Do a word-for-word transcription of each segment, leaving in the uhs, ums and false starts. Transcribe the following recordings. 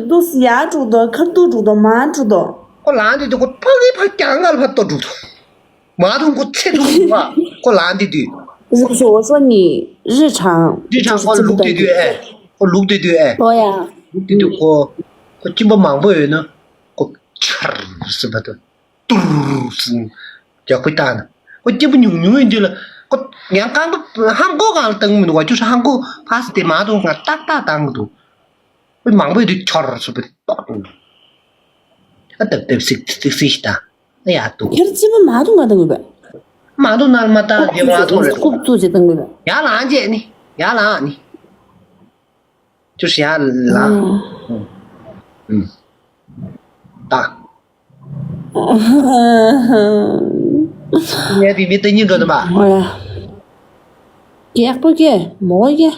都是牙住的，看肚住的，麻住的。 ཁོ་ལངས་དུས་དུས་ཁོ་ཕ་གི་ཕ་རྒྱང་གར་ཕ་ལྟོ་འགྲོ་འདུག་མ་འདུག་ཁོ་ཚེ་འདུག་འདུག་ཨ། ཁོ་ལངས་དུས་དུས། 不是，不是，我说你日常， 日常 ཁོ་ལུག་དུས་དུས་ཨེ། ཁོ་ལུག་དུས་དུས་ཨེ། 对呀。 ལུག་དུས་དུས་ཁོ། ཁོ་གཅིན་པ་མང་པོ་ཡོད་ན། ཁོ་ཆར་ཟིན་པ་དང་། ཏུར་ཟིན། རྒྱག་པའི་བཏང་ན། ཁོ་གཅིན་པ་ཉུང་ཉུང་ཡིན་དུས་ལ། ཁོ་ཡང་རྐང་པ་ཧང་གོ་གང་ལ་བཏང་གི་མི་འདུག་བ། ཅུ་ཧང་གོ་ཕ་སི་དེ་མ་འདུག་ང་ཏག་ཏག་བཏང་གི་འདུག་མང་པོ་དུས་ཁྱོར་སུ་བུད་ཏོག་ཏུ། ཨ་ཏབ་ཏབ་སིག་སིག་སིག་ཤི་ད། ཨ་ཡ་ཏུ། ཁྱེར་ཅི་མ་མ་ཏུ་ང་ཏང་གུ་བས། མ་ཏུ་ནར་མ་ཏ་དེ་མ་ཏུ་རེད། རྐུབ་བཙུགས་ཅི་ཏང་གུ་བས། ཡ་ལང་ཅེ་ནི། ཡ་ལང་ནི། ཅུ་ཤི་ཡ་ལང་། ཨུམ། ད། ངའི་བི་མི་ཏི་ཉིན་འགྲོ་ནི་མ། ཨོ་ཡ། ཡག་པོ་སྐྱེ་མོ་སྐྱེ།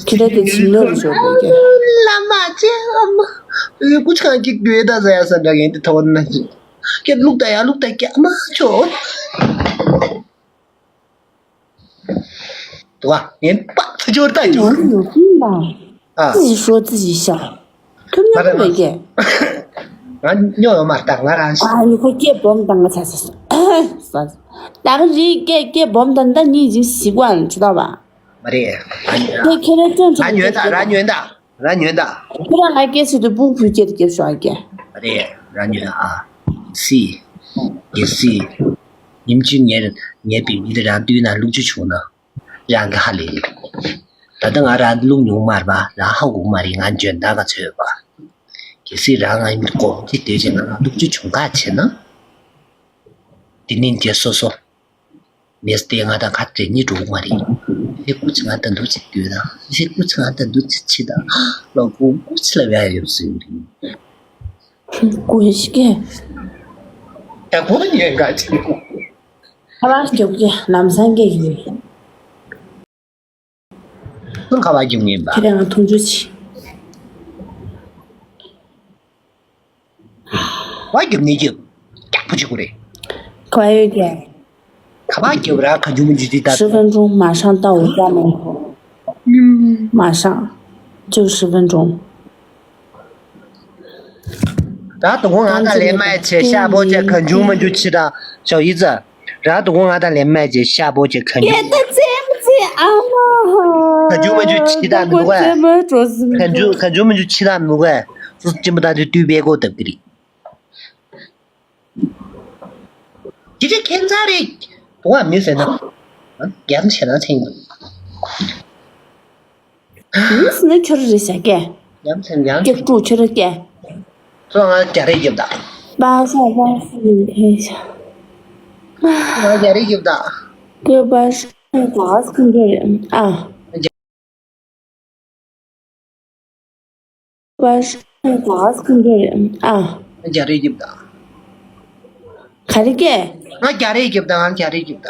ཁྱེད་རང་དེ་ཚིམ་ལོ་རུ་ཞོག་པོ་སྐྱེ། བླ་མ་ཅེ་ཨ་མ། ཨོ་ཀུ་ཆ་གི་དུས་ད་ཟ་ཡ་ས་འདྲ་ངན་དེ་ཐོག་ན་ཅི། ཁྱེད་ལུག་ད་ཡ་ལུག་ད་སྐྱ་མ་ཆོ། 对吧？连爸他就是带走。 我有病吧？ ཨ། 自己说自己笑。 ཁྱོད་སྨྱོ་མེད་ཀྱེ། ང་སྨྱོ་ཡོད་མ་རེད་ད་ང་རང་། ཨ་ནི་ཁོ་སྐད་སྦོམ་བཏང་ང་ཚ་ཚ་ཚ། ད་ག་རིག་སྐད་སྐད་སྦོམ་བཏང་ད་ནི་ཅིག་ཞིག་པ་ཅི་ད་བ། མ་རེད། ཁྱེད་ཁྱེད་རང་སྐྱོན་ཆུང་ང་ཉོན་ད་ར་ཉོན་ད་ར་ཉོན་ད། ཁྱེད་རང་ང་སྐད་ཆེད་དུ་སྤུ་གུ་སྐད་དུ་སྐྱེར་ཤོག་ཨ་ཀྱེ། མ་རེད་ར་ཉོན་ཨ། སི། ཡེ་སི། ཉིན་གཅིག་ངས་ངའི་བི་མི་དེ་རང་བཏུལ་ན་ལུག་ཅུ་བྱུང་ན། རང་གི་ཧ་ལས་རེད། ད་ལྟ་ང་རང་ལུག་ཉུང་མ་རེད་པ། རང་ཧ་གོ་མ་རེད། ང་འཇོན་ཐང་ག་ཚོད་ཡོད་པ། གལ་སྲིད་རང་ང་ཡིན་གོ་ཅི་སྡོད་ཅེ་ང་རང་ལུག་ཅུ་བྱུང་ག་བྱེད་ན། དེ་ནས་རྗེས་སོ་སོ། མེས་དེ་ང་དང་ཁ་བྲལ་ཉིད་འགྲོ་གི་མ་རེད། ཧེ་ཀུ་ཅི་ང་དང་འདུག་ཅིག་སྡོད་དང་ཧེ་ཀུ་ཅི་ང་དང་འདུག་ཅིག་ཕྱི་དང་ལོ་ཀུ་ཀུ་ཅི་ལ་བས་ཡོད་སྲིད་རེད། ཀུ་ཤི་ཀེ། ད་ཁོ་ཉན་ག་ཅིག་ཁ་བ་སྐྱོབ་ཀྱི་ལམ་སང་སྐྱེ་ཡིན། ཁྱོད་ཁ་བ་རྒྱུག་ངེས་པ། ཁྱེད་རང་ཐུང་ཆུ་ཆི། བ་རྒྱུག་ནས་རྒྱུག་རྒྱག་པོ་ཆི་གོ་རེད། ཁ་བ་ཡོད་ཀྱི། ཁ་བ་རྒྱུག་ར་ཁ་རྒྱུག་མི་འཇུ་དུས་ད། 十分钟马上到我家门口。马上。就十分钟。 ར་དུ་གོ་ང་དང་ལེན་མ་བྱེད་ཤ་པོ་ཅེ་ག་འཇུ་མ་འཇུ་ཆི་དང་ཞའོ་ཡི་ཙི། ར་དུ་གོ་ང་དང་ལེན་མ་བྱེད་ཤ་པོ་ཅེ་ག་འཇུ། ཀྱེ་ད་ཙེམ་ཙེ་ཨ་མ། ག་འཇུ་མ་འཇུ་ཆི་དང་མི་དུ་ག་ཙེམ་མ་འགྲོ་ཟིན། ག་འཇུ་ག་འཇུ་མ་འཇུ་ཆི་དང་མི་དུ་ག་སུ་ཅི་མ་དང་དུ་དུས་པའི་གོ་ཏབ་ཀི་རི། ཅི་ཅི་ཁྱེད་ཚ་རེད། དུ་ག་མི་ཟེར་ན། རྒྱ་མི་བྱེད་ན་ཚེ་ཡིན། མི་སི་ནི་ཁྱོད་རེད་ཤག་ཀྱེ། ཡང་ཚན་ཡང་ཀྱེ་ཀྲུ་ཁྱོད་རེད་ཀྱེ། ཚོ་ང་རྒྱ་རེད་རྒྱབ་ད། 巴塞巴塞你看一下。 ང་རྒྱ་རེད་རྒྱབ་ད། 这巴塞打死你这人啊！巴塞打死你这人啊！ རྒྱ་རེད་རྒྱབ་ད། ག་རེ་ཀྱེ། ང་རྒྱ་རེད་རྒྱབ་ད་ང་རྒྱ་རེད་རྒྱབ་ད།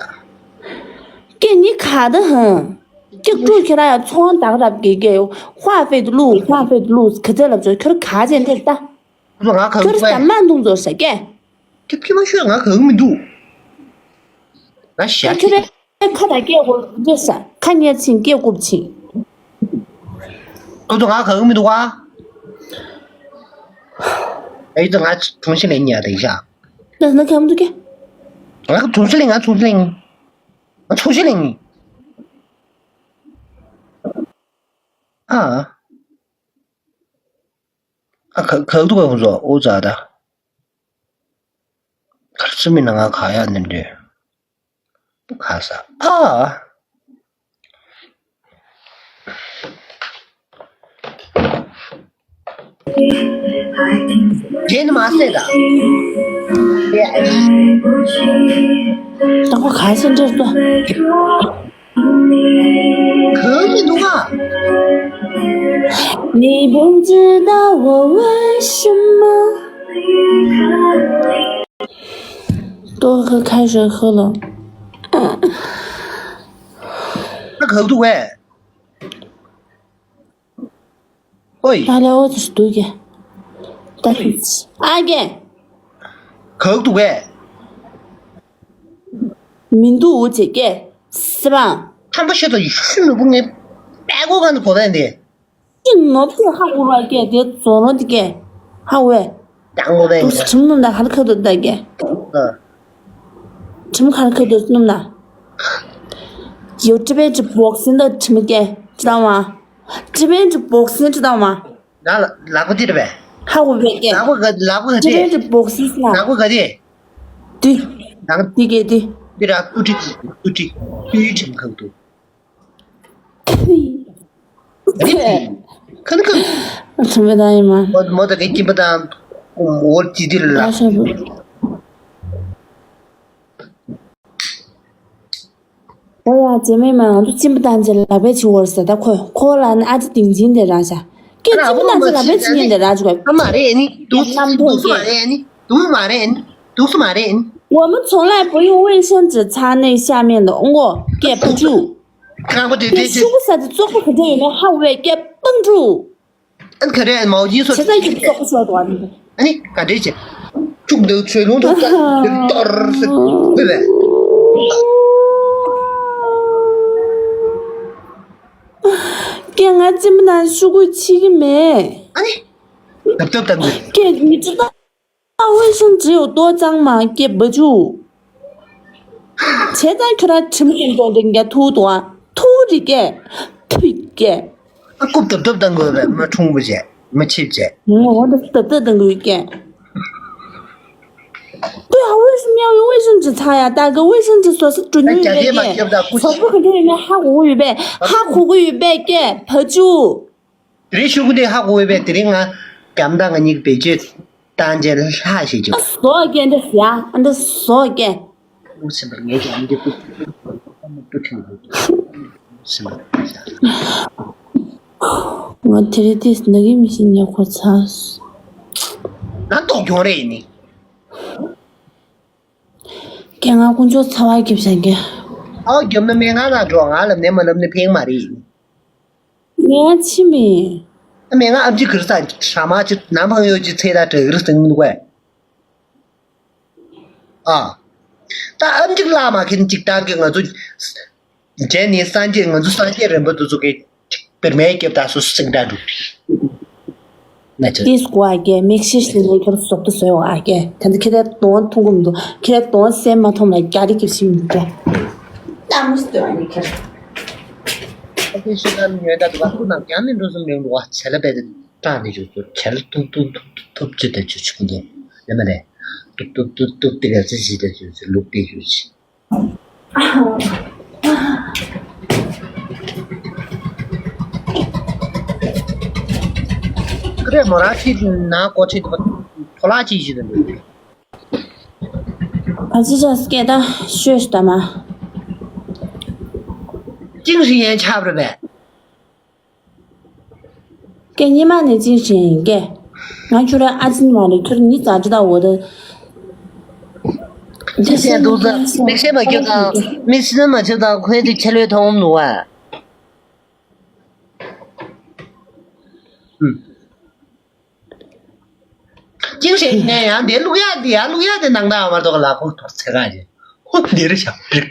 ཀྱེ་ནི་ག་ད་ཧང་། ཀྱེ་ཀྲུ་ཁྱེད་རང་ཡང་ཚོང་དག་རབ་ཀྱེ་ཀྱེ། ཧྭ་ཧྥེ་ཏུ་ལུ་ཧྭ་ཧྥེ་ཏུ་ལུ་ག་ཚད་ལབ་ཆོག་ཁྱོད་ག་ཚད་འདིར་ལྟ། ཁོ་ཚོ་ང་གང་ཁྱོད་ཟ་མ་འཐུང་ཚོ་ཟ་ཀྱེ། ཁྱོད་ཁྱོད་མ་ཤོད་ང་གང་མི་འདུག་ང་ཞག་ཁྱོད་རའི་ཁ་དང་སྐད་གོ་འདི་ཟ་ཁ་ཉལ་ཕྱིན་སྐད་རྐུབ་ཕྱིན། ཁོ་ཚོ་ང་གང་མི་འདུག་ཨ། ཨེ་ད་ང་གྲོང་གཞི་ལེན་ཉལ་རེད་ཤག་ད་ན་གང་མི་འདུག་ཀྱེ། ང་གྲོང་གཞི་ལེན་ང་གྲོང་གཞི་ལེན། ང་གྲོང་གཞི་ལེན། ཨ། ཨ་ག་ག་འདུག་ག་ཁོ་ཚོ་ཨོ་ཙ་ད། གར་སི་མི་ན་ང་ག་ཡ་ནི་འདྲེ། ག་ས་ཨ། རྒྱན་མ་སེ་ད། ད་ཁོ་ག་ས་འདྲེ་ཏོ། གང་མི་འདུག་ག 你不知道我为什么 多喝开水喝了。 ད་ག་འདུག་གས། ཨོའི། ད་ལེ་འོ་ཙི་འདུག་གས། ད་ཨ་གས། ག་འདུག་གས། མི་འདུག་འོ་ཙི་གས། སི་པང་། ཐམ་པ་ཤོད་དང་ཡུ་ཤུ་ནུ་བུ་ངའི་པད་གོ་ག་ནི་གོ་བས་འདི། ཅི་ནོར་བུ་ཧ་གོ་ར་སྐད་དེ་རྫོང་རོ་དེ་སྐད་ཧ་གོ་བས། ཀྱང་གོ་བས། དུ་ཁྲིམས་ནོར་ད་ཧར་ཁ་དུ་ད་སྐད། ཁྲིམས་ཁར་ཁ་དུ་སྣུམ་ན། ཡོ་ཊི་བེ་ཊི་བོག་སིང་ད་ཁྲིམས་སྐད་ཅི་ད་མ། ཊི་བེ་ཊི་བོག་སིང་ཅི་ད་མ། ང་ལ་ལག་པ་འདིར་བས། ཧ་གོ་བས་སྐད། ལག་པ་ག་ལག་པ་ག་ཊི་བེ་དེ། ཊི་བོག་སིང་ལ། ལག་པ་ག་དེ། དུ། ནང་དེ་གས་དུ། འདི་ར་ཏུ་ཏི་ཏུ་ཏི་ཏུ་ཡི་ཁྲིམས་ཁང་དུ། ཐུའི། ཁ་ན་ཁ། ཁྲིམས་པ་དང་ཡིན་མ། མོ་མོ་ད་གའི་ཁྱིམ་པ་དང་འོར་ཅི་དི་ལ། ཨ་ཤ་བུ། ཨོ་ཡ་རྗེས་མའི་མ་ང་ཚོ་ཁྱིམ་པ་དང་ཅི་ལག་པས་ཅི་འོར་ཟེར་ད་ཁོ་ཁོ་ལ་ནི་ཨ་ཅི་དིང་ཅིང་དེ་རང་ཤ། ཀྱེ་ཁྱིམ་པ་དང་ཅི་ལག་པས་ཅི་ཉན་དེ་རང་ཅི་གོ། ཨ་མ་རེད་ནི་དུག་རྣམ་ཐོག་དུག་མ་ཀྱེ། རེད་ནི་དུག་མ་རེད་ནི་དུག་སུ་མ་རེད་ནི། 我们从来不用卫生纸擦那下面的，ཨོ་ཀྱེ་བུ་ཅུ། ཁང་པ་དེ་དེ་དེ། ཤུ་གུ་ས་དེ་བཙོག་པ་ག་འདྲ་ཡིན་ན་ཧ་བས་སྐད་པང་ཕྲུག་ཨན་ག་རེ་མའོ་ཇིན་སོ་བྱེད་ཙང་གི་བཙོག་པ་ཤོར་འདུག་ཨ་ནི། ཨ་ནི་ག་འདྲས་བྱེད། ཅུག་འདུག་ཚོས་ལུང་དུ་ཏར་ཏར་ཟེར་བུད་པས། སྐད་ང་ཅི་མི་ན་ཤུ་གུ་ཆི་གི་མེད། ཨ་ནི། ཏབ་ཏབ་ཏབ་ཏབ། སྐད་མི་ཅི་ད། 卫生纸有多脏吗？给不住。 བྱས་ཙང་ཁྱོད་རང་ཁྲིམས་ཀྱི་འགྲོ་འདི་འགའ་ཐུག་འདུག་ཨ། ཐུག་རི་སྐད། ཐུག་སྐད། ཨ་རྐུབ་ཏབ་ཏབ་བཏང་དགོས་པས་མ་ཁྲུང་བུ་བྱས་མ་ཆིབ་བྱས། ངོ་འདི་ཏབ་ཏབ་བཏང་དགོས་སྐད། 对啊，为什么要用卫生纸擦呀？大哥，卫生纸说是准用的。 ཡོད་པས་སྐད། ཚོགས་པ་ག་འདྲ་ཡོད་མེད་ཧ་གོ་ཡོད་པས། ཧ་གོ་གི་ཡོད་པས་སྐད་བ་ཅུ། དེ་རིང་ཤོག་གུ་དེ་ཧ་གོ་བས། དེ་རིང་ང་རྒྱམ་དང་ང་གཉིས་ཀྱི་བེད་སྤྱོད་བཏང་རྗེས་ལྷ་ཞེས་བྱུང་། ཨ་བཟོ་སྐད་འདི་ཟེར་ཨ་འདི་བཟོ་སྐད། ཨུ་སེམས་པར་ངས་ཀྱང་འདི་ཀུ་ཀུ་ཁྲིད་འདུག་ཨུ་སེམས་པར། ང་དེ་རིང་དེ་ཟིན་གི་མི་ཤེས་ཉེ་ཁོ་ཚ། ང་ཏོག་གྱོང་རེད་ཡིན་ནི། སྐད་ང་དཀོན་མཆོག་ཚ་བ་རྒྱབ་བཞག་གི། ཨའོ་རྒྱབ་ན་སྨན་ཁང་ལ་འགྲོ། ང་ལབ་ནས་མ་ལབ་ནས་ཕན་མ་རེད། ངའི་ཕྱི་མི། སྨན་ཁང་ཨམ་ཆི་གིར་ས་ཧྲ་མ་ཆི་ནམ་ཕང་ཡོད་ཀྱི་ཚེ་ད་དྲག་གིར་སྟེང་འདུག་གས། ཨ། ད་ཨམ་ཆི་ལ་མ་ཁེན་ཅིག་ཏང་གི་ང་ཚོ། རྗེས་ནས་སངས་རྒྱས་ང་ཚོ་སངས་རྒྱས་རིན་པོ་ཆེ་ཚོ་གི་བེར་མའི་རྒྱབ་ད་སོ་སོ་སེང་ད་འདུག་ན་ཅི། ཏིས་གོ་ཨ་ཀེ་མིག་ཤེས་ཤེས་ནས་ཁྱོད་སོག་ཏུ་བཟོས་བ་ཨ་ཀེ། ད་ནི་ཁྱེད་རའི་གདོང་མཐོང་གི་མི་འདུག་ཁྱེད་རའི་གདོང་སེམས་མ་མཐོང་ལ་རྒྱ་རི་ཀེ་ཤི་མི་འདུག་ཀེ། ཏམ་སྟོན་ནི་ཁྱེད། ཨ་ཀེ་ཤི་ད་ནི་ཡོད་ད་འདུག་ཨ་ཁུ་ནང་རྒྱ་ནི་འགྲོ་སོང་མི་འདུག་ཨ་ཆེ་ལ་བེ་དེ་ཀྲང་ནི་ཅུ་ཅུ་ཆེ་ལ་ཐུབ་ཐུབ་ཐུབ་ཐུབ་ཅི་ད་ཅུ་ཆུ་ཀུ་འདུག་ཡོད་མ་རེད། ཐུབ་ཐུབ་ཐུབ་ཐུབ་དེ་ག་ཚི་ཞི་ད་ཅུ་ཅུ་ལུག་དེ་ཅུ་ཅི། ཁ་རས་མོ་རང་ཁྲིད་ན་གོ་ཁྲིད་པ་ཐོ་ལག་ཅིག་ཞིག་དང་འདུག་ཨ་ཅི་ཅག་སྐད་ད་ཤོད་ཤི་ད་མ། ཅིང་ཧྲི་ཡན་ཆབ་རེད་པས། ཀྱེ་ཉི་མ་ནས་ཅིང་ཧྲི་ཡན་ཀྱེ། ང་ཁྱོད་ར་ཨ་ཅི་ཉི་མ་ནས་ཁྱོད་ཉི་ཙག་ཅི་ད་འོ་ད། དེ་བཤད་འདུག་ཙང་མིག་ཤེས་མ་ཁྱོད་དང་མིག་ཤེས་མ་ཁྱོད་དང་ཁོའི་དེ་ཁྱེད་ལོས་མཐོང་འདུག་ཨ། ཅིང་ཧྲི་ཡན་ཡང་དེ་བླུག་ཡག་དེ་ཡང་བླུག་ཡག་དེ་ནང་ད་ཨ་མར་ཐོག་ལ་ཁོ་ཐོག་ཚེ་ག་ཅེ། ཁོ་འདིར་ཞབས་པེག་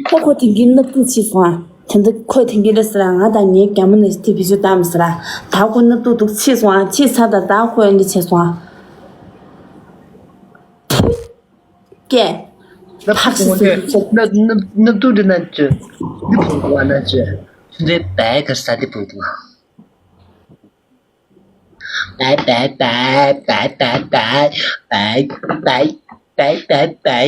ཁོ་ཁོ་དེང་གི་སྣབས་ཏུ་ཕྱིས་སོང་ཨ། དེ་འདི་ཁོས་དེང་གི་རེད་ཟེར་ཨ། ང་དང་ངའི་རྒྱ་མོ་ནས་དེ་བི་ཇུ་བཏང་མི་ཟེར་ཨ། ད་ཁོ་སྣབས་ཏུ་འདུག་ཕྱིས་སོང་ཨ། ཕྱིས་ཚར་ད་ད་ཁོ་ཡང་འདི་བྱས་སོང་ཨ། ཀྱེ། ཐག་ཞིག་ཟིན་ཏུ་ཆེ། སྣབས་སྣབས་སྣབས་ཏུ་འདི་ན་ཅི། འདི་བུང་བ་ན་ཅི། ཆུ་འདྲེ་བའི་ག་ས་འདི་བུང་བ། བའི་བའི་བའི་བའི་བའི་བའི་བའི་བའི་བའི།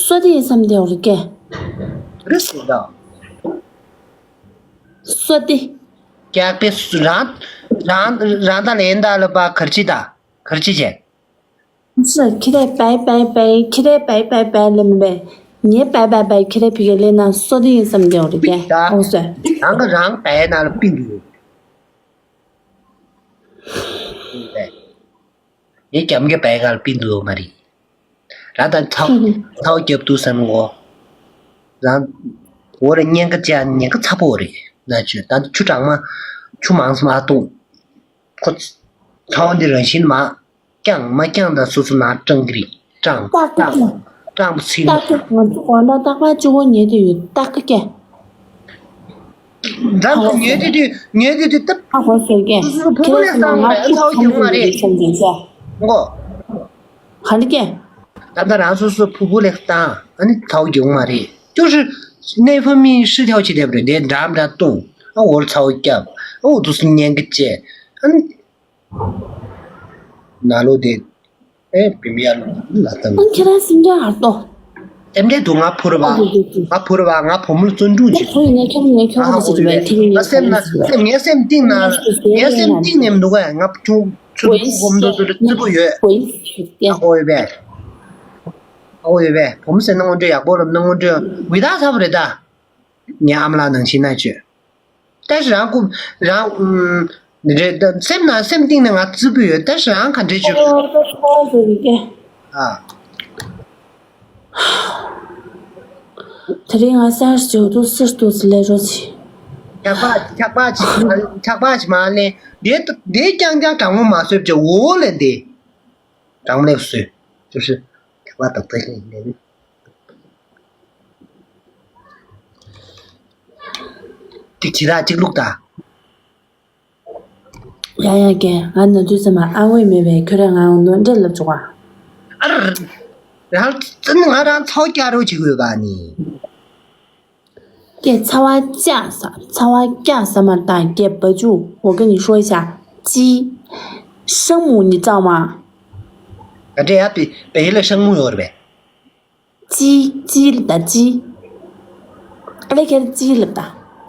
སོ་ཏི་ཡིན་བསམ་དེ་འོ་རི་ཀེ། རི་སི་ད། སོ་ཏི། ཀྱག་པེ་སུ་རང་རང་རང་ད་ལེན་ད་ལ་པ་གར་ཅི་ད་གར་ཅི་ཅེ། སི་ཁྱི་རེ་པའི་པའི་པའི་ཁྱི་རེ་པའི་པའི་པའི་ལེ་མི་པའི། ངའི་པའི་པའི་པའི་ཁྱི་རེ་ཕི་གེ་ལེ་ན་སོ་ཏི་ཡིན་བསམ་དེ་འོ་རི་ཀེ། ད་འོ་སོ། རང་ག་རང་པའི་ན་ལ་པིན་དུ། ངའི་རྒྱབ་ཀྱི་བའི་ག་ལ་པིན་དུ་ཡོད་མ་རེད། རང་ད་ཚའོ་ཚའོ་རྒྱབ་ཏུ་སམ་གོ། རང་འོ་རེ་ཉེན་ཁ་ཅན་ཉེན་ཁ་ཚ་པོ་རེད་ན་ཆུ་ད་ཆུ་གྲང་མ་ཆུ་མང་སམ་ཨ་ཏུ། ཁོ་ཚའོ་འདི་རང་བཞིན་མ་རྐྱང་མ་རྐྱང་ད་སོ་སོ་ན་སྐྲང་གི་རེད་སྐྲང་སྐྲང་ སྤྲང་པོ་ཚིག་མ། སྟག་གི་ང་ཚོ་དགོང་དག་རྟག་པར་གཅིག་པོ་ཉལ་དུ་ཡོད་སྟག་གི་སྐད། འདྲ་ཁོ་ཉལ་དུ་དུས་ཉལ་དུ་དུས་སྟབས། ཨ་ཧོ་སོ་སྐད། སོ་སོ་ཕུ་བོ་ལས་བཏང་བ་ལ་ཚ་བོ་རྒྱུག་མ་རེད། ངོ་། ག་འདི་སྐད། ད་ལྟ་རང་སོ་སོ་ཕུ་བོ་ལས་བཏང་ཨ་ནི་ཚ་བོ་རྒྱུག་མ་རེད། ཅོ་ཧྲི་ནས་ཕ་མི་ཧྲི་ཐའོ་ཆི་དེབ་རེད་དེ་འདྲ་འདྲ་བཏུང་ཨ་འོར་ཚ་བོ་སྐྱབས་ཨ་འོ་དུ་སུ་ཉན་གི་ཅེ་ཨ་ནི། ན་ལོ་དེ། ཨེ་བི་མི་ཡ་ལ་ལ་ཏང་། ཨང་ཁྱེད་རང་སེམས་ཀྱང་ཧར་ཏོ། སེམས་ཁྲལ་འདུག་ང་ཕུར་བ། ང་ཕུར་བ་ང་བུ་མོ་ལ་བརྩོན་འགྲུས་ཅིག་ཁོ་ཡིན་ན་ཁྱོད་ངས་ཁྱོད་ཧ་ཧ་ཧ་ཟེར་གྱི་བས་ཁྱེད་ངས་ང་སེམས་ན་སེམས་ངའི་སེམས་གཏིང་ན་ངའི་སེམས་གཏིང་ནས་མི་འདུག་གས་ང་ཆུང་ཆུང་ཆུང་གོམ་འདུག་ཚུལ་ལ་བརྩི་པོ་ཡོད། ཨ་ཧོ་ཡོད་པས། ཨ་ཧོ་ཡོད་པས་བུ་མོ་ཟེར་ན་དངོས་འབྲེལ་ཡག་པོ་ལབ་ན་དངོས་འབྲེལ་འུའི་ཐག་ཚ་པོ་རེད་ད། ངའི་ཨ་མ་ལགས་ནང་བཞིན་ན་བྱོས། ད་རང་ཀུ་རང་ཨུམ་རེད་ད་སེམས་ན་སེམས་གཏིང་ནས་ང་རྩུབ་པོ་ཡོད་ད་རང་ག་འདྲས་བྱོས། ཨ། དེ་རིང་ང་སར་བྱོས་དུ་སིར་དུ་ལས་རོ་ཆི། ཆག་པ་ཆག་པ་ཆི་ཆག་པ་ཆི་མ་ལེན་དེ་དེ་རྐྱང་རྐྱང་དྲང་མོ་མ་བཟོས་བྱས་འོ་ལེན་དེ། དྲང་མོ་ལེགས་སོ། ཅོ་ཧྲི། ཁ་པར་དང་ཐོག་ལེན་ལེན། ཏིག་ཅི་ར་གཅིག་ལུག་ད། ཡ་ཡ་ཀྱེ་ང་ན་དུས་ཙམ་མ་ཨ་འོས་མེད་པས་ཁྱོད་རང་ང་ནོར་འདྲེ་ལབ་བཅུག་ག་ཨ་ར། རང་ཙི་ང་རང་ཚོགས་རྒྱག་རོགས་བྱེད་དགོས་པ་ནི། 给草花架上，草花架上面打给不住，我跟你说一下，鸡，声母你知道吗？ ག་འདྲ་ཡ་བེ་བེ་ལ་声母 ཡོད་རེད་པས། 鸡，鸡的鸡。 ཨ་ལེ་ཁྱེད་鸡ལབ་ད།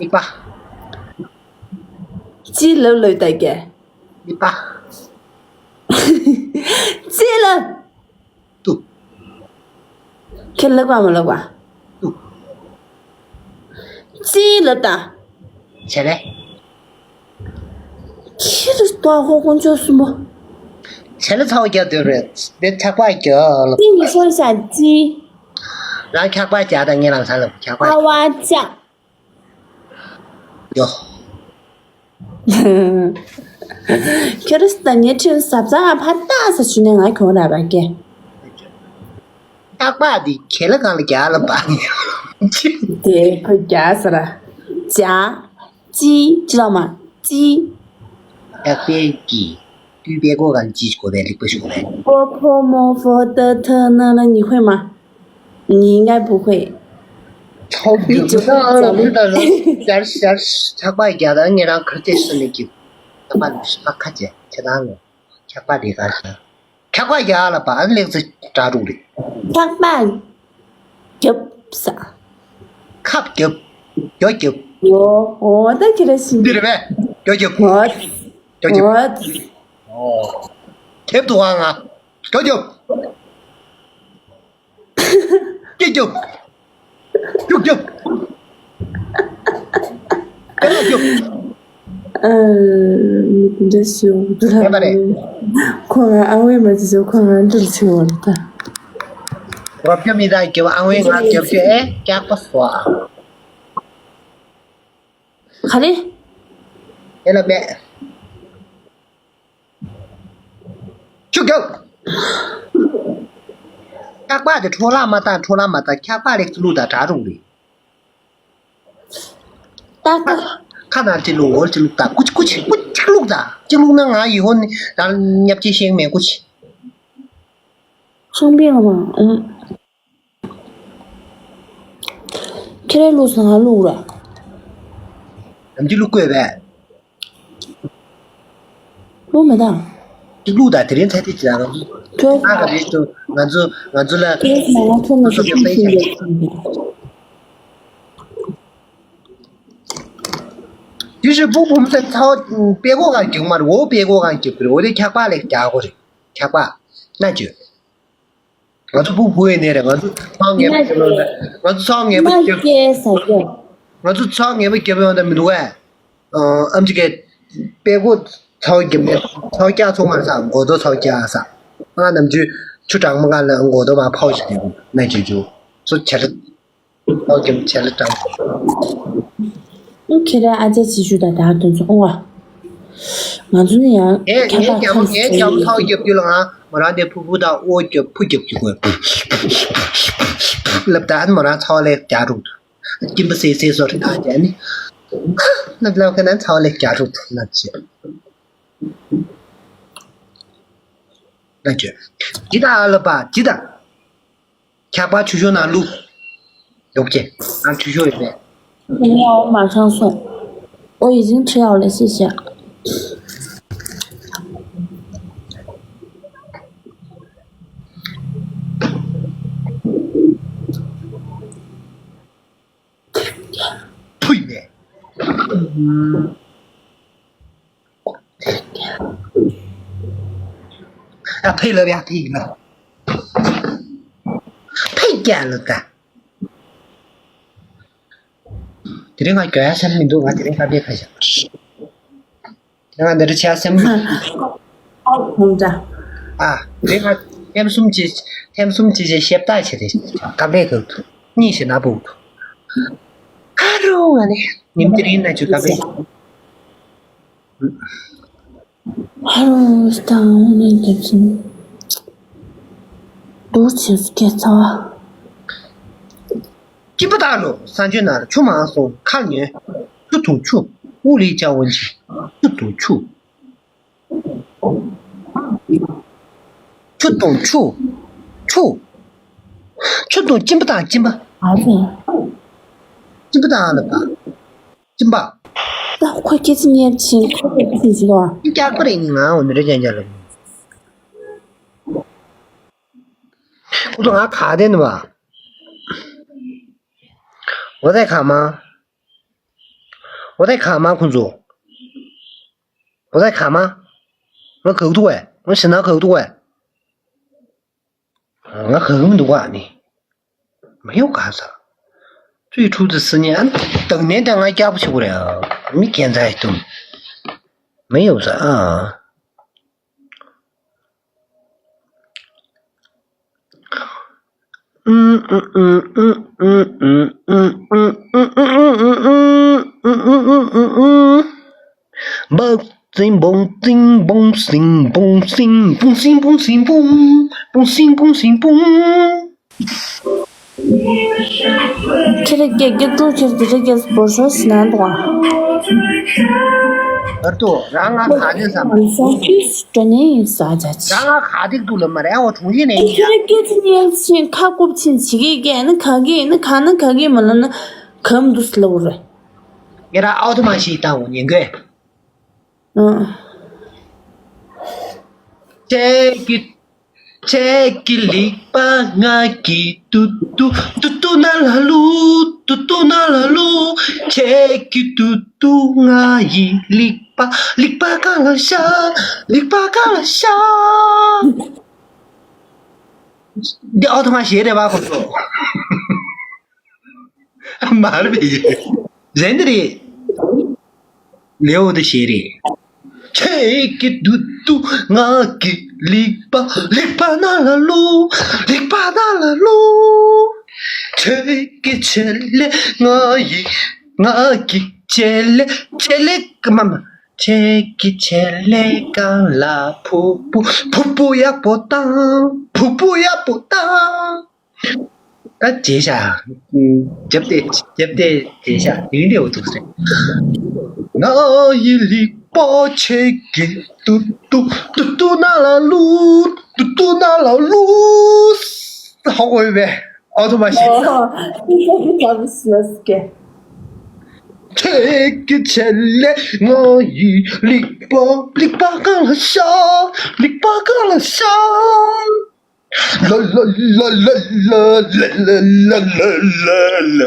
གཉིས་པ། 鸡ལབ་ལབ་ད་ཀྱེ། གཉིས་པ། 鸡ལབ། ཏུ། ཁྱེད་ལབ་པ་མ་ལབ་པ། ཏུ། 鸡ལབ་ད། བྱས་པས། ཁྱེད་རང་ལྟོ་ཧོ་དཀོན་མཆོག་གསུམ་པོ། བྱས་ལ་ཚ་བོ་རྒྱག་འདོད་རེད་འདི་ཆག་པ་རྒྱག་ལ། 给你说一下鸡。 རང་ཆག་པ་རྒྱག་དང་ངེད་རང་ཚ་ལ་ཆག་པ། 草花架。 ཡོ། ཁྱོད་རང་ད་ངའི་ཁྲིམས་ཟབ་ཚང་ང་ཕར་ལྟ་ས་ཞུ་ནས་ང་གྱོང་ར་བ་ཀྱེ། ཆག་པ་འདི་ཁྱེད་ལ་གང་ལ་རྒྱག་ལ་བ། དེ་ཁོ་རྒྱག་ས་ར། ཇ། ཅི། ཅི་ལ་མ། ཅི། ཆག་པའི་གི། དུས་པའི་གོ་གང་ཅི་གོ་བའི་རིག་པ་ཞུ་བའི། 波泼摩佛的特呢了，你会吗？ 你应该不会。 ཚོགས་ཀྱི་ཚོགས་ཀྱི་ཚོགས་ཀྱི་ཞར་ཞར་ཆག་པ་རྒྱག་ད་ངེད་རང་ཁ་ཆེ་སུ་ནས་ཀྱི་ཆག་པ་ནི་ཤ་ཁ་ཆེ་ཆེ་ད་ལོ་ཆག་པ་རེད་ག་ཤ་ཆག་པ་རྒྱག་ལ་པ་ཨ་ལེགས་ཚེ་གྲ་དྲུག་རེད། ཆག་པ་རྒྱབ་ས། ཁབ་རྒྱབ་རྒྱོ་རྒྱབ། ཡོ་འོ་ད་ཁྱེད་ར་ཤི་འདི་རེད་པས་རྒྱོ་རྒྱབ། འོ་རྒྱོ་རྒྱབ། འོ། ཨོ། རྒྱབ་ཏུ་ཝང་ང་རྒྱོ་རྒྱབ། ཀྱེ་རྒྱབ། ཀྱུག་རྒྱབ། ཀ་ར་རྒྱབ། ཨ། འདྲ་ཞིག་འདུག་ལ། ཡོད་པ་རེད། ཁོ་ང་ཨ་ཝེ་མ་ཅི་ཞིག་ཁོ་ང་འདྲ་ཆེ་བ་རེད་ད། རོབ་རྒྱབ་མི་དང་རྒྱབ་ཨ་ཝེ་ང་རྒྱབ་ཀྱི་ཨེ་སྐྱག་པ་སོ་ཨ། ག་རེ། ཨེ་ལ་མེ། ཆུ་རྒྱབ། ཁྱག་པ་དེ་འཕྲོ་བརླག་མ་བཏང་འཕྲོ་བརླག་མ་བཏང་ཁྱག་པ་ལེགས་སུ་བླུགས་དང་གྲ་རུང་རེད། ཏག་ཏག་ཁ་ནང་ཅི་བླུགས་འོར་ཅི་བླུགས་དང་ཀུ་ཅི་ཀུ་ཅི་ཀུ་ཅི་བླུགས་དང་ཅི་བླུགས་ན་ང་ཡི་ཧོ་ནི་རང་ཉབ་ཅི་ཤེས་མེད་ཀུ་ཅི། ཆང་པའི་ཨ་མ་ཨུམ། ཁྱེད་རའི་ལུགས་སུ་ང་ལུགས་ར། ནམ་རྒྱུན་ལུགས་དགོས་པས། ལུགས་མེད་ད། ཅིག་ལུགས་ད་དེ་རིང་ཚ་ཏི་ཅི་ལ་ང་ཚོ་ཁྱོད་ང་ག་རེ་ཞུ་ང་ཚོ་ང་ཚོ་ལ་ཁྱེད་ང་ལ་ཁྱོད་ང་ཚོ་ཁྱོད་ཁྱོད་ཁྱོད་དེ་ཞུ་བུ་བུ་མོ་ཚ་ཚ་བོ་པད་གོ་གང་རྒྱུག་མ་རེད་འོ་པད་གོ་གང་རྒྱུག་གི་རེད་འོ་དེ་ཁྱག་པ་ལས་རྒྱག་གོ་རེད་ཁྱག་པ་ན་ཅོ། ང་ཚོ་ཕུ་བོ་ཡིན་ནའི་རེད་ང་ཚོ་ཚང་ངེས་པ་རྒྱབ་ཡོང་ད་ང་ཚོ་ཚང་ངེས་པ་རྒྱབ་ང་ཚོ་ཚང་ངེས་པ་རྒྱབ་ཡོང་ད་མི་འདུག་གས། ཨམ་ཅི་གས་པད་གོ་ཚང་རྒྱབ་ནས་ཚང་རྒྱག་ཚོང་མ་ས་མགོ་རྡོ་ཚང་རྒྱག་ས་ང་ནམ་རྒྱུན་ཆུ་གྲང་མོ་ག་ལ་མགོ་རྡོ་མ་ཕོག་ཞིག་དེ་ན་ཅི་ཅུ་ཚོ་ཆེ་ལ་ཚང་རྒྱབ་ཆེ་ལ་གྲང་ཁྱེད་རང་ཨ་ཅག་ཅི་ཞུ་ད་ད་དོན་ཚོ་ཨོ། ང་ཚོ་ནི་ཡང་ངས་ངས་རྒྱ་མོ་ངས་རྒྱ་མོ་ཚ་བོ་རྒྱབ་རྒྱུ་ལ་ང་མོ་རང་དེ་ཕུ་བུ་དང་ཨོ་རྒྱབ་ཕུ་རྒྱབ་ཀྱི་དགོས། ལབ་ད་ཨ་ནི་མོ་རང་ཚ་བ་ལས་རྒྱག་རུག་ཏུ། སྐྱིན་པ་སེ་སེ་སོ་རེ་ད་རྒྱ་ནི། ལབ་ལབ་ཁ་ན་ཚ་བ་ལས་རྒྱག་རུག་ཏུ་ལབ་བྱས། ལབ་བྱས། ཇི་ལྟར་ལབ་པ་ཇི་ལྟར། ཁྱག་པ་ཆུ་ཤོག་ནང་བླུགས། ཡོག་ཅེ། ང་ཆུ་ཤོག་ཡོད་པས། 我马上送。我已经吃药了，谢谢。 ཕུ་ཡིན་པས། ཨ་ཕེ་ལབ་ཡ་ཕེ་ཡིན་ལ། ཕེ་རྒྱ་ལ་ད། དེ་རིང་ང་རྒྱག་ཡ་སེམས་མི་འདུག་ང་དེ་རིང་ཁ་བརྡའི་ཁ་བཞག་ང་འདི་འདྲ་བྱས་སེམས། ཨ་ཁོང་ཅག་ཨ། དེ་ང་ཐེམ་གསུམ་གྱི་ཐེམ་གསུམ་གྱི་ཞེས་ཞེབ་བཏགས་བྱས་ཏེ་ཀ་བླེ་གི་འདུག་གཉིས་ཤིག་ན་བུ་འདུག་ཨ་རོ་ང་ནི་ཉིན་དེ་རིང་ན་ཆུ་ཀ་བླེ། ཧ་རོ་སྟང་ནི་རྒྱབ་ཅིང་རྡོ་ཆེན་སྐད་ཚ་བ། སྐྱིད་པོ་བཏང་ལོ། ས་འཇོན་ན་ཆུ་མང་སོང་ཁ་ཉོན། ཆུ་དང་ཆུ། དབུགས་ལས་བྱ་བ་འཇིག་ཆུ་དང་ཆུ། ཆུ་དང་ཆུ། ཆུ། ཆུ་དང་སྐྱིན་པ་དང་སྐྱིན་པ། ཨ་ཙི། སྐྱིན་པ་དང་ལ་པ། སྐྱིན་པ། ད་ཁོ་སྐད་ཆ་ཉན་ཕྱིན་ཁོ་སྐད་ཆ་ཞིག་ལ། སྐྱག་པ་རེད་ནི་ང་འོ་ནི་རེ་ཅན་ཅན་ལ། ཁོ་ཚོ་ང་ག་དེ་ནི་བ། འོ་དེ་ག་མ། འོ་དེ་ག་མ་ཁོ་ཚོ། འོ་དེ་ག་མ། ང་ག་གུ་འདུག་བས། ང་ཞེ་ན་ག་གུ་འདུག་བས། ང་ག་གུ་མི་འདུག་བ་ནི། 没有干啥。最初的十年，等年的俺家不去了，没钱在动，没有啥啊。嗯嗯嗯嗯嗯嗯嗯嗯嗯嗯嗯嗯嗯嗯嗯。 Boxing, boxing, boxing, boxing, boxing, boxing, boxing, boxing, boxing, boxing, boxing. ཁྱེད་རང་སྐད་སྐད་ཀྲུག་ཁྱེད་དེ་རིང་སྐད་བོར་ཤོར་ཟིན་ན་འདུག་ཨ། ཨར་ཏོ་རང་ང་ག་དེ་བསམ། ས་ཁྱིས་ཀྲོ་ནེ་ས་ཇ་ཆི། རང་ང་ག་དེ་འདུག་ལ་མ་རེད་ཨ་བ་གྲོང་ཁྱེར་ནས་ཡིན་ཡ། ཁྱེད་རང་སྐད་ཆ་ཉན་ཕྱིན་ཁ་ཀུབ་ཕྱིན་བྱེད་ཀྱི་སྐད་ནི་ག་གི་ནི་ག་ནི་ག་གི་མ་ལ་ནི་གམ་འདུག་ལ་བོར་རེད། ངེད་རང་ཨའོ་ཐོ་མ་ཞིག་བཏང་འོ་ཉན་དགོས། ཨང་། ཁྱེད་ཀྱི། ཁྱེད་ཀྱི་ལེགས་པ་ང་གི་ཏུ་ཏུ། ཏུ་ཏུ་ན་ལ་ལུ། ཏུ་ཏུ་ན་ལ་ལུ། ཁྱེད་ཀྱི་ཏུ་ཏུ་ང་ཡི་ལེགས་པ། ལེགས་པ་གང་ལ་ཤ། ལེགས་པ་གང་ལ་ཤ། འདི་ཨོ་ཐ་མ་ཞེས་རེད་བ་ཁོ་ཚོ། མ་རེད་པས། གཞན་འདི་རེད། ལེའོ་དེ་ཞེས་རེད། ཁྱེད་ཀྱི་དུ་དུ་ང་གི་ལེགས་པ། ལེགས་པ་ན་ལ་ལུ། ལེགས་པ་ན་ལ་ལུ། ཁྱེད་ཀྱི་ཆེད་ལས་ང་ཡི། ང་གི་ཆེད་ལས། ཆེད་ལས་ཀ་མ་མ། ཁྱེད་ཀྱི་ཆེད་ལས་གང་ལ་ཕུ་བོ། ཕུ་བོ་ཡག་པོ་དང་། ཕུ་བོ་ཡག་པོ་དང་། ད་བྱས་ཤག་རྒྱབ་དེ་རྒྱབ་དེ་བྱས་ཤག་དེ་འདྲ་འུ་ཐུག་སེ། ང་ཡི་ལེགས་པ་ཁྱེད་ཀྱི་ཏུ་ཏུ། ཏུ་ཏུ་ན་ལ་ལུ། ཏུ་ཏུ་ན་ལ་ལུ། ཧོ་གོ་ཡོད་པས་ཨོ་ཐོ་མ་ཞིག་ཁྱེད་ཀྱི་ཆེད་ལས་ང་ཡི་ལེགས་པ། ལེགས་པ་གང་ལ་ཤ། ལེགས་པ་གང་ལ་ཤ། ལ་ལ་ལ།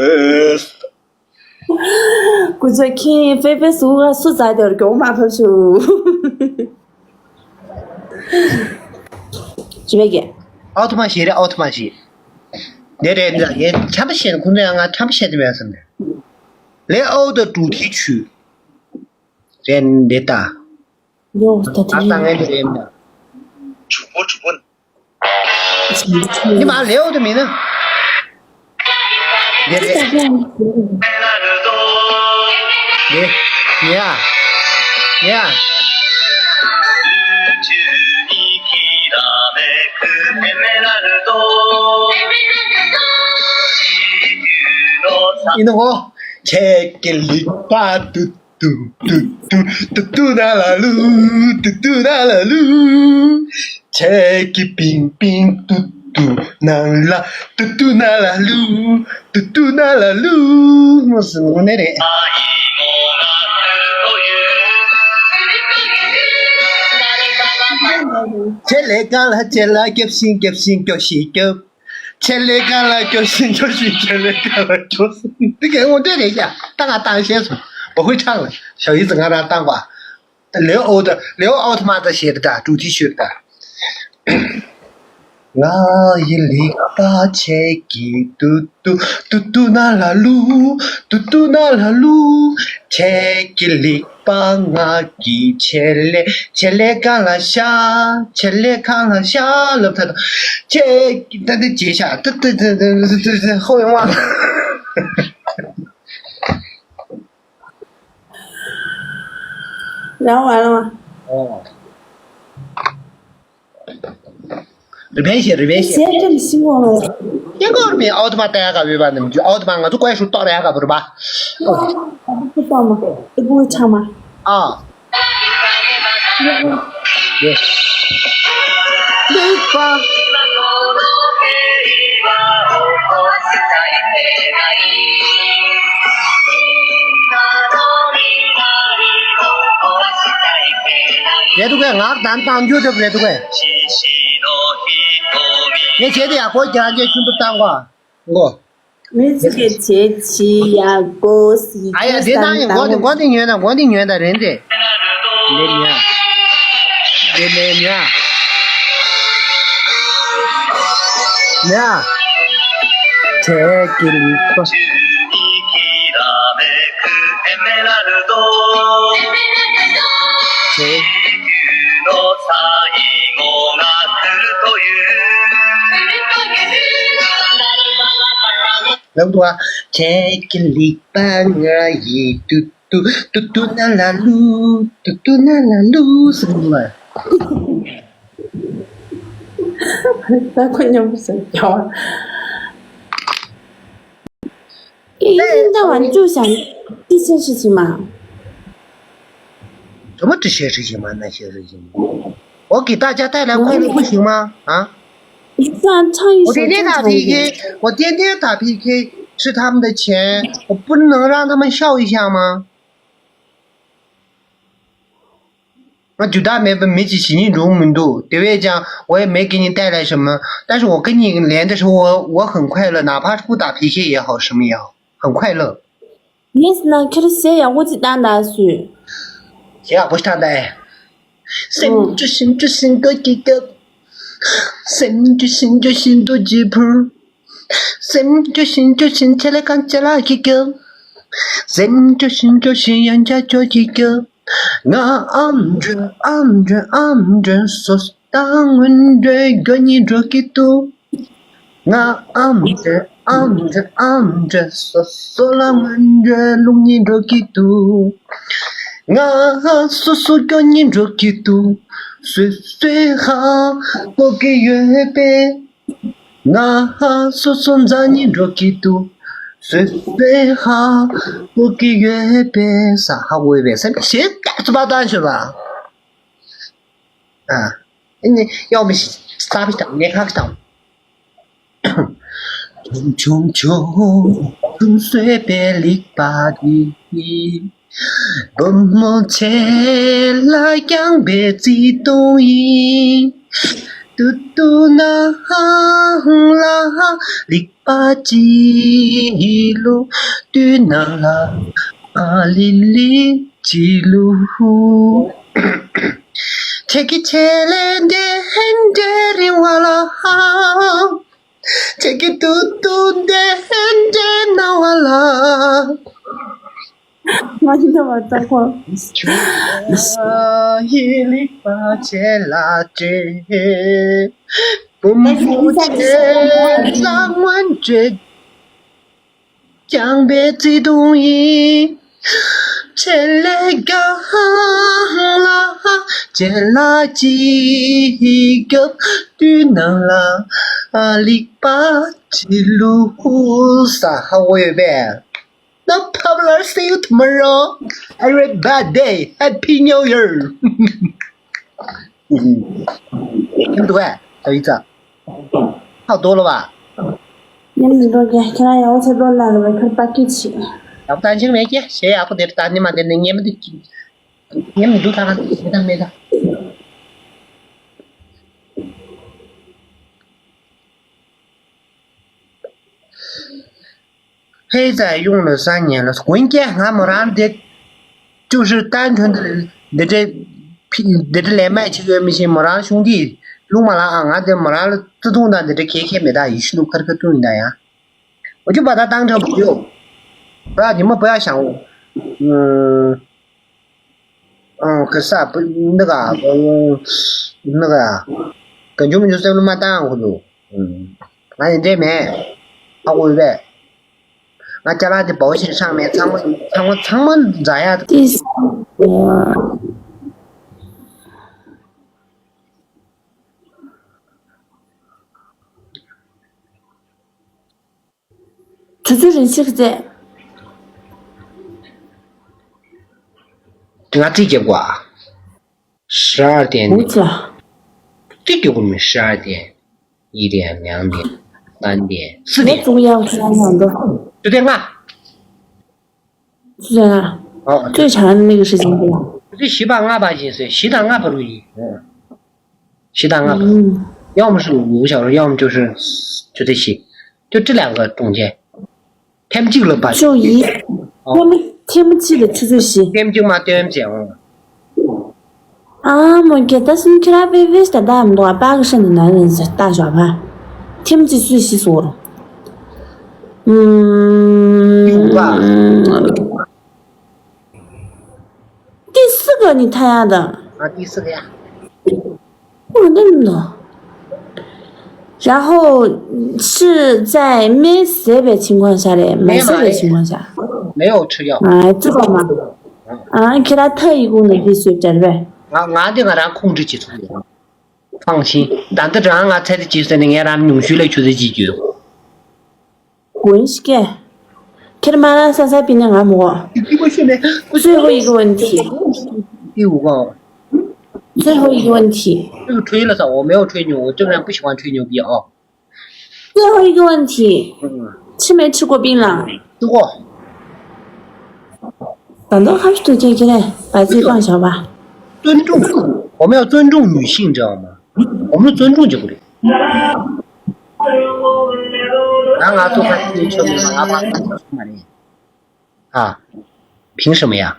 སྐུ་ཚེ་ཁྱེད་ཕེ་ཕེ་སུ་ག་སུ་ཛ་དེར་གྱོང་མ་ཕབ་ཤུ། ཅི་བས་ཀྱེ། ཨའོ་ཐོ་མ་ཞིག་རེད་ཨའོ་ཐོ་མ་ཞིག་དེ་རེད་འདྲ་ཡེ་ཁྲམ་པ་བཤད་ཁོང་ཚོ་ཡང་ང་ཁྲམ་པ་བཤད་དེ་མེད་བསམ་ནས། ལས་ཨའོ་ད་གྲུ་ཐི་ཆུ། རེད་འདི་ལྟ། ཡོ་ད་དེ་ཨ་ད་ངས་འདི་རེད་འདྲ། ཆུ་པོ་ཆུ་པོ། འདི་མ་ལེའོ་དུ་མིན་ན། འདི་རེད། འདི། ཡ། ཡ། ཡིན་ནོ། ཁྱེད་ཀྱི་ལིག་པ་ཏུ་ཏུ་ཏུ་ཏུ་ཏུ་ཏུ་ན་ལ་ལུ། ཏུ་ཏུ་ན་ལ་ལུ། ཁྱེད་ཀྱི་པིང་པིང་ཏུ་ཏུ་ན་ལ། ཏུ་ཏུ་ན་ལ་ལུ། ཏུ་ཏུ་ན་ལ་ལུ། ངོ་སི་ངོ་ནེ་རེད། ཁྱེད་ལས་གང་ལ་ཁྱེད་ལ་སྐྱབས་ཤིང་སྐྱབས་ཤིང་སྐྱོ་ཤི་སྐྱོབ། ཆེ་ལེ་ག་ལ་སྐྱོ་ཤིང་སྐྱོ་ཤིང་ཆེ་ལེ་ག་ལ་སྐྱོ་ཤིང་། འདི་གའི་འོ་འདྲ་རེད་ཡ། ད་ང་བཏང་ཤེས་སོང་། བ་ཧུའི་ཁྲང་ལ་ཞའོ་ཡི་ཙི་ང་རང་བཏང་བ། ལེའོ་ཨོ་ད་ལེའོ་ཨོ་ཐ་མ་ད་ཞེས་ད་ཀྲུའུ་ཅི་ཤོད་ད། ང་ཡི་ལིག་པ་ཁྱེད་ཀྱི་ཏུ་ཏུ་ཏུ་ཏུ་ན་ལ་ལུ། ཏུ་ཏུ་ན་ལ་ལུ། ཁྱེད་ཀྱི་ལིག་པ་ང་གི་ཆེ་ལེ། ཆེ་ལེ་གང་ལ་ཤ། ཆེ་ལེ་གང་ལ་ཤ་ལབ་ད་དང་། ཁྱེད་ཀྱི་ད་ད་ཅེ་ཤ་ད་ད་ད་ད་ཧོ་ཡོང་བ། རང་བ་རང་བ། ཨོ། རི་བན་ཤེ་རི་བན་ཤེ། གཞས་ཀྱང་ཤི་བ་མ། སྐྱེ་འགོར་མི་ཨའོ་ཏི་མ་ཏའི་ཀ་བོད་པ་ནམ་རྒྱུ་ཨའོ་ཏི་མ་ང་ཚོ་ཀོའི་ཧྲུ་ཏོ་རའི་ཀ་བོད་པ། ཨོ། ཏི་པོ་ཆ་མ། ཨ། ཡེ། ལིག་པ། རེད་འདུག་གས། ངག་དམ་བཏང་རྒྱུ་འདྲ་པོ་རེད་འདུག་གས། ངས་བྱས་ཏེ་ཡག་པོ་རྒྱག་རྒྱུ་ཤིན་ཏུ་བཏང་གོ། མགོ། མི་ཚིག་གི་བྱེད་ཕྱི་ཡ་གོ་སི་ཨ་ཡ་དེ་ནང་ཡང་མགོ་དེ་མགོ་དེ་ཉོན་དང་མགོ་དེ་ཉོན་དང་རེད་དེ། འདི་ཉོན། འདི་ནས་ཉོན། ཉོན། བྱེད་ཀྱི་ལུགས་པ། བྱེད། ལབ་འདུག་ཨ། ཁྱེད་ཀྱི་ལིག་པ་ང་ཡི་ཏུ་ཏུ་ཏུ་ཏུ་ན་ལ་ལུ། ཏུ་ཏུ་ན་ལ་ལུ་ཟེར་འདུག་ཨ། ད་ཁོ་མཉམ་པོ་ཟེར་རྒྱ་བ། 一天到晚就想这些事情嘛。什么这些事情嘛，那些事情嘛？我给大家带来快乐不行吗？啊？ 你这样唱一首我天天打 正常一点。 P K，我天天打 P K，吃他们的钱，我不能让他们笑一下吗？我觉得没没几几年中没度，对不对？讲我也没给你带来什么，但是我跟你连的时候，我我很快乐，哪怕是不打 P K 也好，什么也好，很快乐。 Yes ན་ཁྱེད་ཟས་ཡག་པོ་ཅིག་བཏང་ད་སུས། ཞེས་ཡག་པོ་ཞིག་བཏང་ད་ཨེ། སེམས་ཅུ་ཤིན་ཅུ་ཤིན་ཏུ་སྐྱིད་སྐྱབས། སེམས་ཅུ་ཤིན་ཅུ་ཤིན་ཏུ་ལྗིད་ཕུར། སེམས་ཅུ་ཤིན་ཅུ་ཤིན་ཆེ་ལེ་གང་ཆེ་ལ་སྐྱིད་སྐྱབས། སེམས་ཅུ་ཤིན་ཅུ་ཤིན་ཡང་ཆ་ཅོ་སྐྱིད་སྐྱབས། ང་ཨམ་འདྲ་ཨམ་འདྲ་ཨམ་འདྲ་སོ་སོ་ད་སྔོན་འགྲོའི་དགའ་ཉེ་འགྲོ་གི་འདུག་ང་ཨམ་ཅེ་ཨམ་ཅེ་ཨམ་ཅེ་སོ་སོ་ལ་སྔོན་འགྲོའི་རླུང་ཉིད་འགྲོ་གི་འདུག་ང་སོ་སོ་སྐྱོ་ཉིད་འགྲོ་གི་འདུག་སོ་སོའི་ཧ་གོ་གི་ཡོད་པས། ང་སོ་སོ་མཛའ་ཉིད་འགྲོ་གི་འདུག་སོ་སོའི་ཧ་གོ་གི་ཡོད་པས། ས་ཧ་གོ་ཡོད་པས་སེམས་ཞེས་སྐད་ཚུགས་པ་བཏང་ཤོད་པ། ཨ། ཨ་ནི་གཡོག་མི་ཤི་ས་བི་དང་ངས་ཁ་བི་དང་། ཆུང་ཆུང་ཆུང་བཟོས་པའི་ལིག་པ་འདི། བུ་མོ་ཆེ་ལ་བརྐྱངས་པའི་བརྩེ་དུང་ཡིན། ཏུ་ཏུ་ནང་ལ་ལིག་པ་ཅི་ལུ། དུས་ནང་ལ་ཨ་ལི་ལི་ཅི་ལུ། ཁྱེད་ཀྱི་ཆེ་ལེ་འདྲེ་འདྲེ་རིང་བ་ལ། ཁྱེད་ཀྱི་ཏུ་ཏུ་འདྲེ་འདྲེ་ན་བ་ལ། ང་ཡི་ན་བ་ལྟ་གོ། ཡི་ལིག་པ་ཆེ་ལ་ཅེ། བུ་མོ་ཆེ་ལ་སྔོན་ཆད། བརྐྱངས་པའི་བརྩེ་དུང་ཡིན། ཆེ་ལེ་གང་ལ་ཆེ་ལ་ཅི་སྐྱབས། དུས་ནང་ལ་ལིག་པ་ཅི་ལུ་ཧུ་ས་ཧ་གོ་ཡོད་པས། No problem, see you tomorrow. Everybody, Happy New Year. ཁྱིམ་འདུག་ཨེ། ད་ཡིག་ཚ། ཧ་དོ་ལ་བ། ཉམས་མི་འགྲོ་རྒྱ་ཁྱེད་རང་ཡག་པོ་ཚེ་ཏོག་ལ་རེ་བ་ཁྱོད་པ་སྐད་ཆེ། ཡག་པོ་ད་ཅིག་མེད་ཀྱེ་ཞེ་ཡག་པོ་དེར་ད་ནི་མ་དེ་ནི་ཉེ་མི་འདུག་ཉེ་མི་འདུག་ད་ག་མེད་ད་མེད་ད། 黑仔用了三年了，滚蛋！俺没让的，就是单纯的འདི་འདྲའི་འདི་འདྲ་ལས་མེད་ཅིག་ཡོད་མི་ཤེས། མོ་རང་གཞུང་འདི་ལུང་མ་ལ་ཨ། ང་འདི་མོ་རང་ལ་བརྩེ་དུང་དང་འདི་འདྲ་གལ་ཁེ་མེད་ད། ཡིད་ཤི་ནུ་ཁར་ཁ་བཏུང་ཡིན་ད་ཡ། 我就把他当成朋友。不要，你们不要想我。嗯，可是啊，不，那个啊，嗯，那个啊，感觉我们就在那么淡糊涂。嗯，俺也这没，啊，我呗，俺家那的保险上面，他们，他们，他们咋样？第三个。 ཆུ་ཚོད་རིང་ཞིག་བཙལ། ང་ཚིག་རྒྱབ་གོ་ཨ། 十二点 འུ་ཚ། ཚིག་རྒྱབ་གོ་མི། 十二点、一点、两点、三点、四点། ངས་ཙུག་ཡག་ཤོད་ན་འདུག་ཆུ་ཚོད་ལྔ། ཆུ་ཚོད་ལྔ། ཨོ། 最长的那个时间对吧？ ཆུ་ཚོད་བཞི་པ་ལྔ་པ་ཅིག་ཟེར། བཞི་དང་ལྔ་བར་དུ་ཡིན། 十点二十分。要么是五个小时，要么就是九点七，就这两个中间，天气了吧？ ཆུ་ཡིས། ཨོ། ཐེམ་ཐེམ་ཅི་ལ་ཆུ་ཚོད་བཞི། 天气嘛，对不起啊。 ཨ་མོ་ཁྱེད་ད་སུམ་ཁྱེད་ར་པེ་བེས་ད་ད་མདོ་ཨ་པ་གི་ཧྲན་ནི་ན་རེན་ཟེར་ད་ཞོ་ཕ། ཐེམ་ཅི་སུས་ཤི་སོར། ཨུམ། ཏི་སི་ག་ནི་ཐ་ཡ་ད། ཨ་ཏི་སི་ག་ཡ། 我认了。然后是在没死的情况下嘞，没死的情况下。没有吃药。 ཨ་ཙི་པ་མ། ཨ་ཁྱེད་ར་ཐ་ཡི་གུང་ནས་ཏི་སུས་བྲལ་བས། ང་ང་འདི་ང་རང་ཁོང་ཁྲིད་བྱེད་ཐུབ་ཡོད། 放心，ད་འདི་རང་ང་ཚད་དེ་བྱེད་ཟེར་ནས་ངས་རང་ཉུང་ཤོས་ལ་ཆུ་ཚོད་གཅིག་བརྒྱུད། 滚一边。 ཁྱེད་མ་ལ་ས་ས་པི་ནས་ང་མོ། 你给我选呗。 最后一个问题。 第五个。 最后一个问题。 这个吹了啥？我没有吹牛，我这个人不喜欢吹牛逼啊。 最后一个问题。 嗯。 吃没吃过槟榔？ 吃过。 ད་ནི་ཁ་ཤས་ཐུགས་རྗེ་ཆེ་ལེ། བ་ཚིག་བཏང་བཞག་པ། 尊重，我们要尊重女性，知道吗？我们尊重就不对。 ང་ང་ཚོ་ཁ་ཤས་ཆོག་མ་རེད། ང་ཕ་ཁ་ཆོག་མ་རེད། 啊，凭什么呀？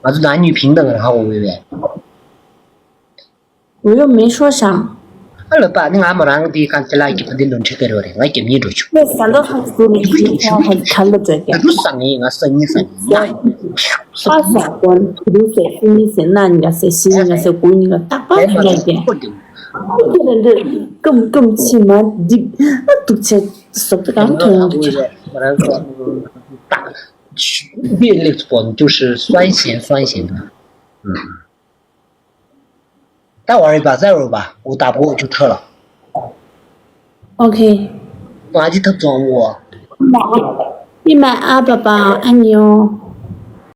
ང་ཚོ་男女平等ར་ཧ་གོ་བས། 我又没说啥。 ཨ་ལོ་པ་ནི་ང་མོ་རང་དེའི་ཁང་དེ་ལ་གི་ཕ་དེ་ལོན་ཁྲིད་ག་རོ་རེད། ང་རྒྱབ་གཉིས་འགྲོ་ཆུག 那反倒他说你一天还看了这点。 ད་རུ་སང་ངེ་ང་སང་ཉིན་སང་ཉིན། 二三关，不是是你是那你是西你是古你个大把出来的。 ཁོ་དེ་འདི་ཀུམ་ཀུམ་ཕྱི་མ་འདི་ཨ་དུག་ཆེ་སོབ་ཏུ་གང་ཐོན་ཡོང་དུ་ཆ། 别人说大，越累不就是酸咸酸咸的。 ད་བར་རི་བ་ཟེར་རོ་བ་འུ་ད་པོ་ཅུ་ཁྲི་ལ། ཨོ་ཁེ། ང་ཅི་ཐབས་བཙོང་བོ། 你买阿宝宝按钮。